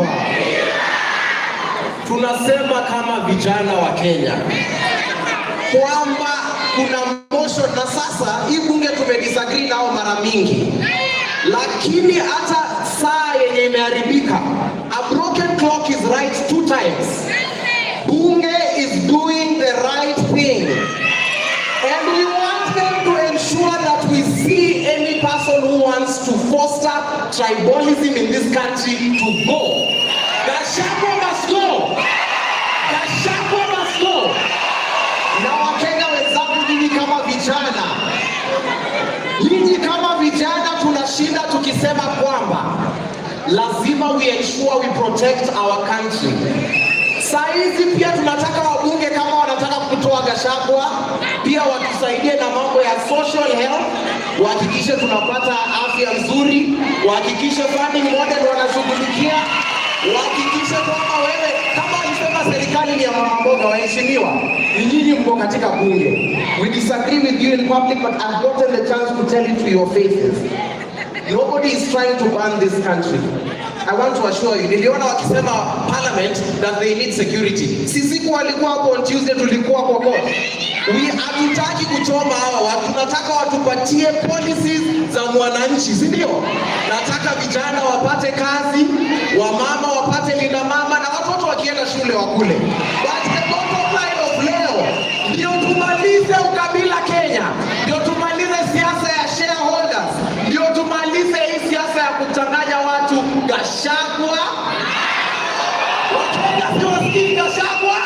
Viva! Tunasema kama vijana wa Kenya kwamba kuna motion, na sasa hii bunge tumedisagree nao mara mingi, lakini hata saa yenye imeharibika, a broken clock is right two times. Bunge is doing the right thing. And we want them to ensure that we see any person who wants to foster tribalism in this country to go. Gachagua must go. Gachagua must go. Na Wakenya wenzangu, nyinyi kama vijana tunashinda tukisema kwamba lazima we ensure we protect our country. Saa hizi pia tunataka wabunge kama wanataka kutoa Gachagua pia watusaidie na mambo ya social health, wahakikishe tunapata afya nzuri, wahakikishe funding model wanashughulikia, wahakikishe kwamba wewe kama walisema serikali ni ya mama mboga, waheshimiwa, ni nyinyi mko katika bunge. We disagree with you in public, but I've gotten the chance to tell it to your faces. Nobody is trying to burn this country. I want to assure you, niliona wakisema parliament that they need security. Sisi kwa walikuwa hapo on Tuesday, tulikuwa kwa court. We hatutaki kuchoma hawa watu, tunataka watupatie policies za mwananchi, si ndio? Nataka vijana wapate kazi, wamama wapate linda mama na watoto wakienda shule wakule. But the bottom line of leo ndio tumalize ukabila Kenya, ndio tumalize siasa ya shareholders, ndio tumalize hii siasa ya kuchanganya watu. Gachagua, Wakenya siwasikii Gachagua.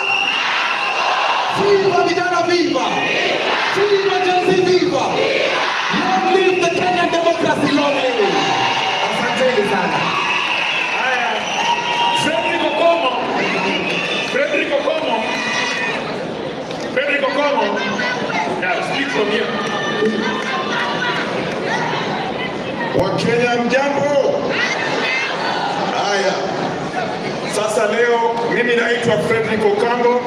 Viva vijana, viva! Viva Gen Z, viva! Long live the Kenyan democracy, long live! Asanteni sana. Haya, Frederick Okomo. Frederick Okomo. Frederick Okomo. Yeah, speak from here. Wakenya mjambo? Haya, sasa leo mimi naitwa Frederick Okambo.